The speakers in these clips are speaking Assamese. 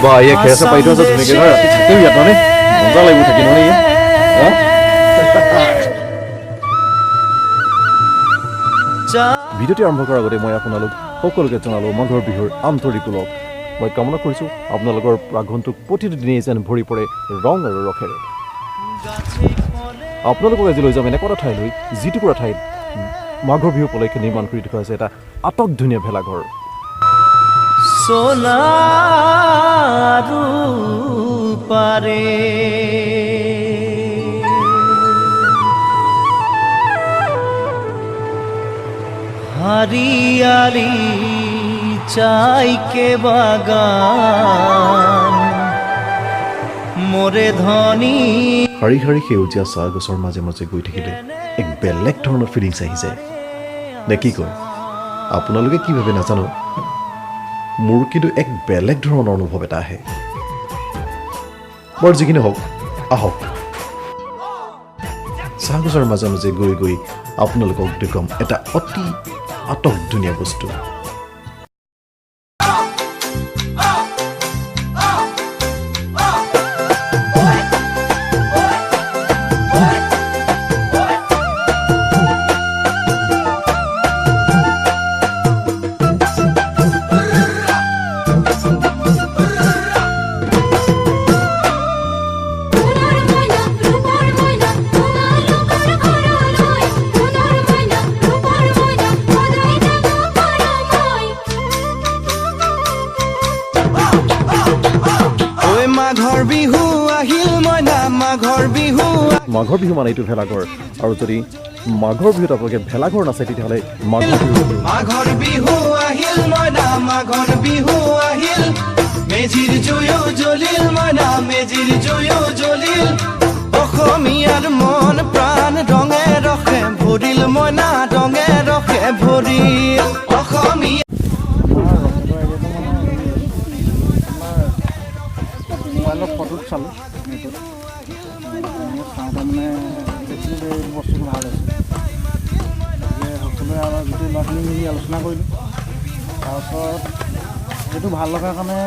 বা, এয়া খেৰ চেৰ পাৰি থোৱা আছে ধুনীয়াকৈ নহয়। ৰাতি থাকিম ইয়াত, মানে মজা লাগিব থাকি নহয় ইয়াত। হা? ভিডিঅ'টি আৰম্ভ কৰাৰ আগতে মই আপোনালোক সকলোকে জনালোঁ মাঘৰ বিহুৰ আন্তৰিক ওলগ। মই কামনা কৰিছোঁ, আপোনালোকৰ আগন্তুক প্ৰতিটো দিনেই যেন ভৰি পৰে ৰং আৰু ৰসেৰে। আপোনালোকক আজি লৈ যাম এনেকুৱা এটা ঠাইলৈ, যিটুকুৰা ঠাইত মাঘৰ বিহু উপলক্ষে নিৰ্মাণ কৰি থোৱা হৈছে এটা আটক ধুনীয়া ভেলাঘৰ। সোনাৰু পাৰে হাৰিয়ালি চাইকে বাগান মোৰে ধনী। শাৰী শাৰী সেউজীয়া চাহ গছৰ মাজে মাজে গৈ থাকিলে এক বেলেগ ধৰণৰ ফিলিংছ আহি যায়, নে কি কয়? আপোনালোকে কি ভাবে নাজানো, মোৰ কিন্তু এক বেলেগ ধৰণৰ অনুভৱ এটা আহে। বাৰু, যিখিনি হওক, আহক, চাহ গছৰ মাজে মাজে গৈ গৈ আপোনালোকক দেখুৱাম এটা অতি আটক ধুনীয়া বস্তু। সোণৰ মইনা, ৰূপৰ মইনা, তোমালোকৰ ঘৰলৈ, সোণৰ মইনা, ৰূপৰ মইনা, সদায় যাব পাৰো মই। ঐ মাঘৰ বিহু আহিল মইনা, মাঘৰ বিহু। মাঘৰ বিহু মানে এইটো ভেলাঘৰ। আৰু যদি মাঘৰ বিহুত আপোনালোকে ভেলাঘৰ নাচে, তেতিয়াহ'লে মাঘৰ বিহু মাঘৰ বিহু আহিল মইনা, মাঘৰ বিহু আহিল। মেজিৰ জুয়ো জ্বলিল মইনা, মেজিৰ জুয়ো জ্বলিল। অসমীয়াৰ মন প্ৰাণ ৰঙে ৰসে ভৰিল মইনা, ৰঙে ৰসে ভৰিল অসমীয়া। আমাৰ ৰকেটৰ আইডিয়াটো মানে আমাৰ মোবাইলত ফটোত চালোঁ, নেটত এনেকৈ চাওঁতে মানে দেখিলোঁ যে এই বস্তুটো ভাল হৈছে। গতিকে সকলোৱে, আমাৰ গোটেই ল'ৰাখিনি মিলি আলোচনা কৰিলোঁ। তাৰপাছত সেইটো ভাল লগাৰ কাৰণে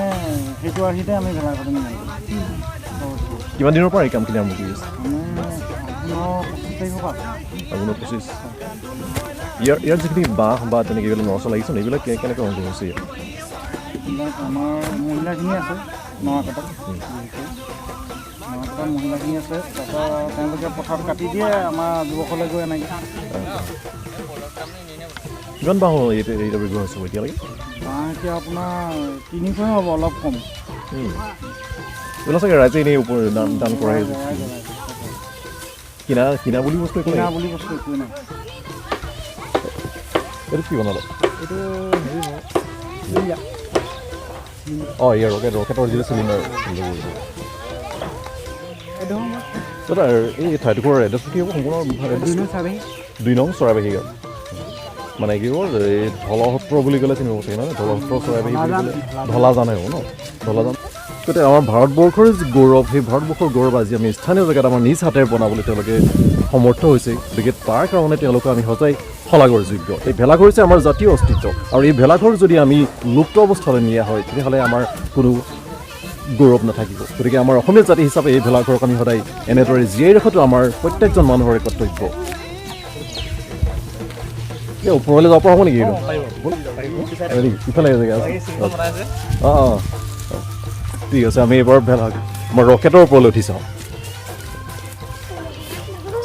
সেইটো আৰ্হিতে আমি ভেলাঘৰটো নিৰ্মাণ কৰিলোঁ। কিমান দিনৰ পৰা এই কামখিনি আৰম্ভ কৰি আছে? আমি আঘোণৰ 25 তাৰিখৰ পৰা। আঘোণৰ 25। ইয়াৰ যিখিনি বাঁহ বা তেনেকৈ এইবিলাক নৰা লাগিছে ন, এইবিলাক কেনেকৈ সংগ্ৰহ হৈছে ইয়াত? এইবিলাক আমাৰ মহিলাখিনি আছে নৰাকটাত, বিশেষকৈ নৰাকটাত মহিলাখিনি আছে। তাৰপৰা তেওঁলোকে পথাৰত কাটি দিয়ে, আমাৰ যুৱকসকলে গৈ এনেকৈ। কিমান বাঁহ এইটো ব্যৱহাৰ হৈছে এতিয়ালৈকে? বাঁহ এতিয়া আপোনাৰ 300 হ'ব, অলপ কম। এইবিলাক চাগে ৰাইজে এনেই ওপৰ দান কৰাই। কিনা বুলি বস্তু একো কিনা নাই? বুলি বস্তু একোৱেই নাই। এইটো কি বনালে? এইটো হেৰি হ'ব, চিলিণ্ডাৰ। অঁ, ইয়াৰ ৰকেটৰ যিটো চিলিণ্ডাৰ। এইটো হ'ব। দাদা, এই ঠাইডোখৰৰ এড্ৰেছটো কি হ'ব, সম্পূৰ্ণ এড্ৰেছটো? চাবি। 2 নং চৰাইবাহী গাঁও। মানে কি হ'ল, এই ধলসত্ৰ বুলি ক'লে চিনি পাব চাগে নহয়? ধলসত্ৰ চৰাইবাহী বুলি ক'লে ধলাজানে হ'ব ন? ধলাজান। গতিকে আমাৰ ভাৰতবৰ্ষৰ যি গৌৰৱ, সেই ভাৰতবৰ্ষৰ গৌৰৱ আজি আমি স্থানীয় জেগাত আমাৰ নিজ হাতেৰে বনাবলৈ তেওঁলোকে সমৰ্থ হৈছে। গতিকে তাৰ কাৰণে তেওঁলোকক আমি সঁচাই শলাগৰ যোগ্য। এই ভেলাঘৰ হৈছে আমাৰ জাতীয় অস্তিত্ব আৰু এই ভেলাঘৰ যদি আমি লুপ্ত অৱস্থালৈ নিয়া হয়, তেতিয়াহ'লে আমাৰ কোনো গৌৰৱ নাথাকিব। গতিকে আমাৰ অসমীয়া জাতি হিচাপে এই ভেলাঘৰক আমি সদায় এনেদৰে জীয়াই ৰখাটো আমাৰ প্ৰত্যেকজন মানুহৰে কৰ্তব্য। এই ওপৰলৈ যাব পৰা হ'ব নেকি এইটো? হয় নেকি? ইফালে জেগা আছে। অঁ অঁ, ঠিক আছে। আমি এইবাৰ ভেলা আমাৰ ৰকেটৰ ওপৰলৈ উঠি চাওঁ।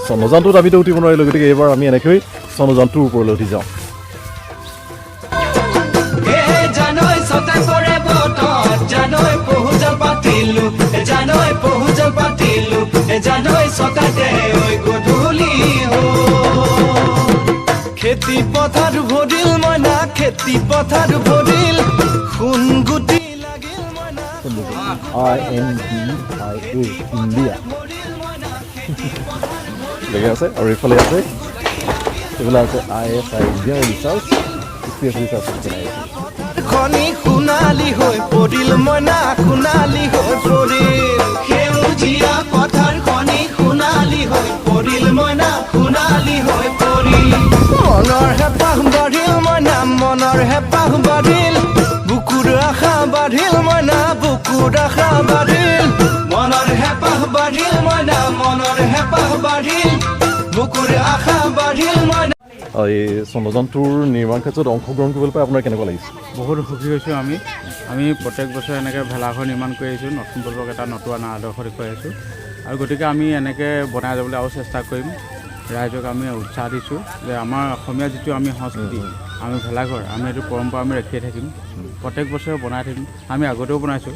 চন্দ্ৰযানটোত আমিতো উঠিব নোৱাৰিলোঁ, গতিকে এইবাৰ আমি এনেকৈ চন্দ্ৰযানটোৰ ওপৰলৈ উঠি যাওঁ। এ জানৈ চতাই পৰে বতৰ, জানৈ পহু জাল পাতিলো, এ জানৈ পহু জাল পাতিলো, এ জানৈ চতাতে ঐ গধূলি हो। খেতি পথাৰ ভৰিল মইনা, খেতি পথাৰ ভৰিল, সোণ গুটি লাগিল মইনা। INDIA, India লেগে আছে। আৰু এইফালে আছে, এইফালে আছে ISI, Indian research space research organisation. খনি সোণালী হৈ পৰিল মইনা, সোণালী হৈ পৰিল। সেউজীয়া পথাৰ খনি সোণালী হৈ পৰিল মইনা, সোণালী হৈ পৰিল। মনৰ হেঁপাহ বাঢ়িল মইনা, মনৰ হেঁপাহ বাঢ়িল। বুকুৰ আশা বাঢ়িল মইনা, বুকুৰ বুকুৰ আশা বাঢ়িল, মনৰ হেঁপাহ বাঢ়িল মইনা, মনৰ হেঁপাহ বাঢ়িল, বুকুৰ আশা বাঢ়িল মইনা। এই চন্দ্ৰযানটোৰ নিৰ্মাণ কাৰ্যত অংশগ্ৰহণ কৰিবলৈ পাই আপোনাৰ কেনেকুৱা লাগিছে? বহুত সুখী হৈছোঁ। আমি আমি প্ৰত্যেক বছৰে এনেকৈ ভেলাঘৰ নিৰ্মাণ কৰি আহিছোঁ, নতুন প্ৰজন্মক এটা নতুন আদৰ্শ দেখুৱাই আহিছোঁ আৰু গতিকে আমি এনেকৈ বনাই যাবলৈ আৰু চেষ্টা কৰিম। ৰাইজক আমি উৎসাহ দিছোঁ যে আমাৰ অসমীয়া যিটো আমি সংস্কৃতি, আমি ভেলাঘৰ, আমি এইটো পৰম্পৰা আমি ৰাখিয়ে থাকিম, প্ৰত্যেক বছৰে বনাই থাকিম। আমি আগতেও বনাইছোঁ।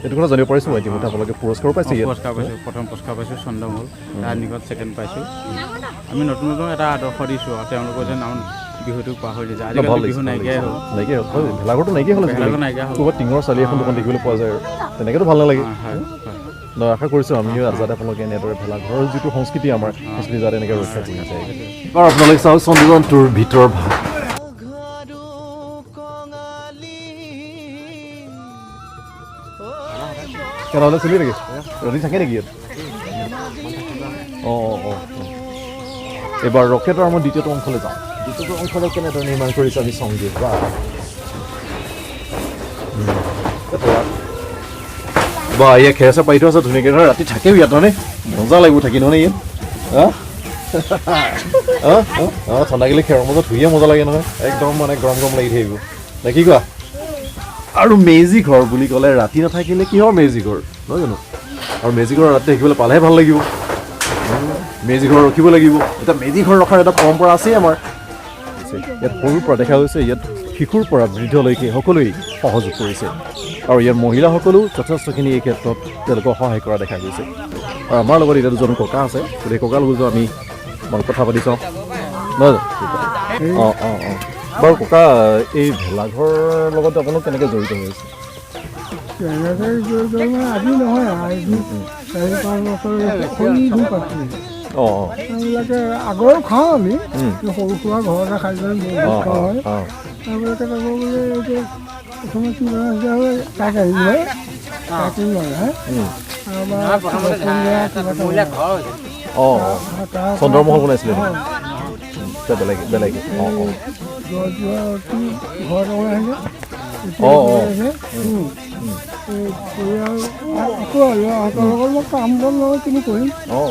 এইটো কথা জানিব পাৰিছোঁ মই ইতিমধ্যে আপোনালোকে পুৰস্কাৰো পাইছে ইয়াত। পুৰস্কাৰ পাইছোঁ, প্ৰথম পুৰস্কাৰ পাইছোঁ চন্দ্ৰমহল, তাৰ নিকট ছেকেণ্ড পাইছোঁ। আমি নতুন নতুন এটা আদৰ্শ দিছোঁ আৰু তেওঁলোকৰ যেন আমাৰ বিহুটোক পাহৰি যায়। ভাল আজিকালি লাগিছে, বিহু ভাল নাইকিয়াই লাগিছে। হ'ল। নাইকিয়াই হ'ল হয়, ভেলাঘৰটো নাইকিয়া হ'ল আজিকালি। ভেলাঘৰ নাইকিয়া হ'ল। ক'ৰবাত টিঙৰ চালি এখন দোকান দেখিবলৈ পোৱা যায় আৰু তেনেকৈতো ভাল নালাগে। হয় হয়। ন, আশা কৰিছোঁ আমিও যাতে আপোনালোকে এনেদৰে ভেলাঘৰৰ যিটো সংস্কৃতি, আমাৰ সংস্কৃতি যাতে এনেকৈ ৰক্ষা কৰি যায়। বাৰু আপোনালোকে চাওক চন্দ্ৰযানটোৰ ভিতৰ ভাগ। কঙালী। তেনেহ'লে চলি থাকে, ৰাতি থাকে নেকি ইয়াত? অঁ অঁ অঁ অঁ। এইবাৰ ৰকেটৰ আমাৰ দ্বিতীয়টো অংশলৈ যাওঁ। দ্বিতীয়টো অংশলৈ কেনেদৰে নিৰ্মাণ কৰিছে আমি চাওঁগৈ। বা বা, ইয়াত খেৰ চেৰ পাৰি থোৱা আছে ধুনীয়াকৈ নহয়, ৰাতি থাকেও ইয়াত নহয়নে? মজা লাগিব থাকি নহয়নে ইয়াত? হা অঁ, ঠাণ্ডা গ'লে খেৰৰ মাজত শুইয়ে মজা লাগে নহয়, একদম মানে গৰম গৰম লাগি থাকিব নে কি কোৱা? আৰু মেজি ঘৰ বুলি ক'লে ৰাতি নাথাকিলে কিহৰ মেজি ঘৰ নহয় জানো? আৰু মেজি ঘৰ ৰাতি থাকিবলৈ পালেহে ভাল লাগিব। মেজি ঘৰ ৰখিব লাগিব। এতিয়া মেজি ঘৰ ৰখাৰ এটা পৰম্পৰা আছেই আমাৰ ইয়াত। সৰুৰ পৰা দেখা গৈছে ইয়াত শিশুৰ পৰা বৃদ্ধলৈকে সকলোৱেই সহযোগ কৰিছে আৰু ইয়াত মহিলাসকলেও যথেষ্টখিনি এই ক্ষেত্ৰত তেওঁলোকক সহায় কৰা দেখা গৈছে। আৰু আমাৰ লগত এতিয়া দুজন ককা আছে, গতিকে ককাৰ লগত আমি মই কথা পাতি চাওঁ নহয় জানো? অঁ অঁ অঁ। বাৰু ককা, এই ভেলাঘৰৰ লগত আপোনালোক কেনেকৈ জড়িত হৈ আছে? কেনেকৈ জড়িত মানে আজি নহয়, আজি 4-5 বছৰ সৰু পাতিলোঁ। অঁ অঁ। এইবিলাকে আগৰো খাওঁ আমি, সৰু সুৰা ঘৰতে খাই পেলাই বহুত খোৱা হয়। তাৰবিলাকে তাৰপৰা বোলে এইটো প্ৰথমে কি বনাইছে, তাক আহিলে তাক বনাই অঁ অঁ, চন্দ্ৰমহল বনাইছিলে নেকি? বেলেগ বেলেগ। অঁ অঁ। ঘৰত বনাইছে। অঁ অঁ। কাম বন নহয় কিনো কৰিম। অঁ,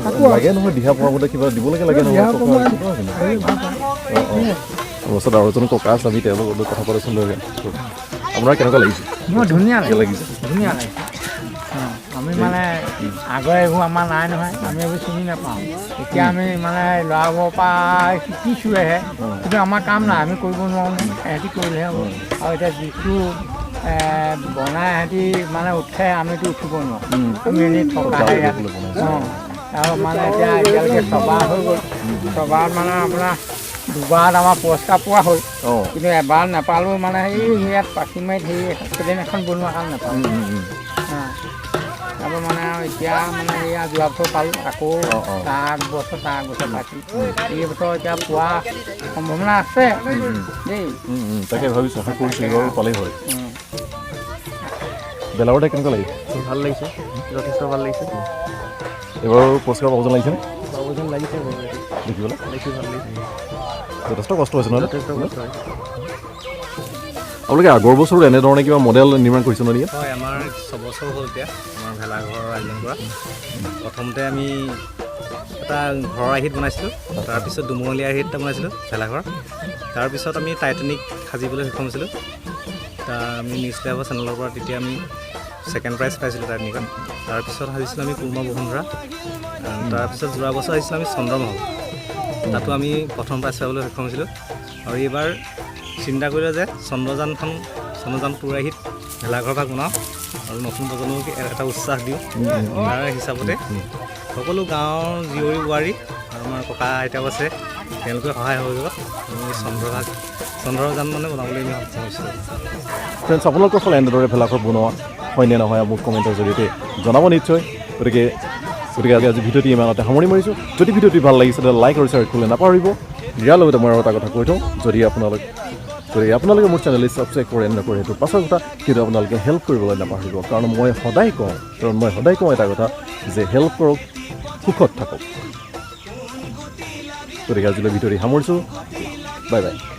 থাকোঁ লাগে নহয়, দিহা পৰামতে কিবা দিবলৈকে লাগে নহয়। অঁ অঁ। ওচৰত আৰু এজন ককা আছে, আমি তেওঁলোকৰ লগত কথা পাতোচোন। লৈ আপোনাৰ কেনেকুৱা লাগিছে? মোৰ ধুনীয়া লাগিছে, ধুনীয়া লাগিছে। আমি মানে আগৰ এইবোৰ আমাৰ নাই নহয়, আমি এইবোৰ চিনি নাপাওঁ। এতিয়া আমি মানে ল'ৰাবোৰৰ পৰা শিকিছোঁহে, কিন্তু আমাৰ কাম নাই, আমি কৰিব নোৱাৰোঁ নহয়, সিহঁতি কৰিলেহে হ'ব। আৰু এতিয়া যিটো বনাই সিহঁতি মানে উঠে, আমিতো উঠিব নোৱাৰোঁ, আমি এনেই থকাহে ইয়াত। অঁ, আৰু মানে এতিয়া এতিয়ালৈকে ছবাৰ হৈ গ'ল। ছবাৰত মানে আপোনাৰ দুবাৰত আমাৰ পুৰস্কাৰ পোৱা হ'ল, কিন্তু এবাৰ নাপালোঁ। মানে এই ইয়াত পাখিমাৰীত হেৰি প্লেন এখন বনোৱাৰ কাৰণে নাপালোঁ। তাৰপৰা মানে আৰু এতিয়া মানে এয়া যোৱা বছৰ পালোঁ, আকৌ তাৰ আগবছৰ তাৰ আগবছৰ পাইছিলোঁ। এই বছৰ এতিয়া পোৱা সম্ভাৱনা আছে দেই। তাকে ভাবিছোঁ, আশা কৰিছোঁ এইবাৰ পালেই হয়। বেলাৱতে কেনেকুৱা লাগিছে? ভাল লাগিছে, যথেষ্ট ভাল লাগিছে। এইবাৰ পুৰস্কাৰ পাব যেন লাগিছেনে? পাব যেন লাগিছে। দেখিবলৈ দেখি ভাল লাগিছে। যথেষ্ট কষ্ট হৈছে নহয়? যথেষ্ট কষ্ট হৈছে। আপোনালোকে আগৰ বছৰো এনেধৰণে কিবা মডেল নিৰ্মাণ কৰিছে নহয়? হয়, আমাৰ 6 বছৰ হ'ল এতিয়া আমাৰ ভেলাঘৰৰ আয়োজন কৰা। প্ৰথমতে আমি এটা ঘৰৰ আৰ্হিত বনাইছিলোঁ, তাৰপিছত দুমহলীয়া আৰ্হিত এটা বনাইছিলোঁ ভেলাঘৰ, তাৰপিছত আমি টাইটেনিক সাজিবলৈ সক্ষম হৈছিলোঁ। তাৰ আমি নিউজ লাইভৰ চেনেলৰ পৰা তেতিয়া আমি ছেকেণ্ড প্ৰাইজ পাইছিলোঁ টাইটেনিকত। তাৰপিছত সাজিছিলোঁ আমি কুৰ্মা বসুন্ধৰা। তাৰপিছত যোৱা বছৰ সাজিছিলোঁ আমি চন্দ্ৰমহল, তাতো আমি প্ৰথম প্ৰাইজ পাবলৈ সক্ষম হৈছিলোঁ। আৰু এইবাৰ চিন্তা কৰিলোঁ যে চন্দ্ৰযানখন, চন্দ্ৰযান টুৰ আৰ্হিত ভেলাঘৰ ভাগ বনাওঁ আৰু নতুন প্ৰজন্মক এটা উৎসাহ দিওঁ। তাৰ হিচাপতে সকলো গাঁৱৰ জীয়ৰী বোৱাৰী আৰু আমাৰ ককা আইতাও আছে, তেওঁলোকে সহায় সহযোগত আমি চন্দ্ৰভাগ, চন্দ্ৰযান মানে বনাবলৈ আমি সক্ষম হৈছোঁ। ফ্ৰেণ্ডছ, আপোনালোকৰ ফালে এনেদৰে ভেলাঘৰ বনোৱা হয়নে নহয় মোক কমেণ্টৰ জৰিয়তে জনাব নিশ্চয়। গতিকে গতিকে আজি ভিডিঅ'টি ইমানতে সামৰণি মাৰিছোঁ। যদি ভিডিঅ'টি ভাল লাগিছে, তেতিয়াহ'লে লাইক আৰু শ্বেয়াৰ কৰিবলৈ নাপাহৰিব। ইয়াৰ লগতে মই আৰু এটা কথা কৈ থওঁ, যদি আপোনালোক গতিকে আপোনালোকে মোৰ চেনেলটি ছাবস্ক্ৰাইব কৰে নকৰে সেইটো পাছৰ কথা, কিন্তু আপোনালোকে হেল্প কৰিবলৈ নাপাহৰিব। কাৰণ মই সদায় কওঁ এটা কথা যে হেল্প কৰক, সুখত থাকক। গতিকে আজিলৈ ভিডিঅ'টি সামৰিছোঁ। Bye bye.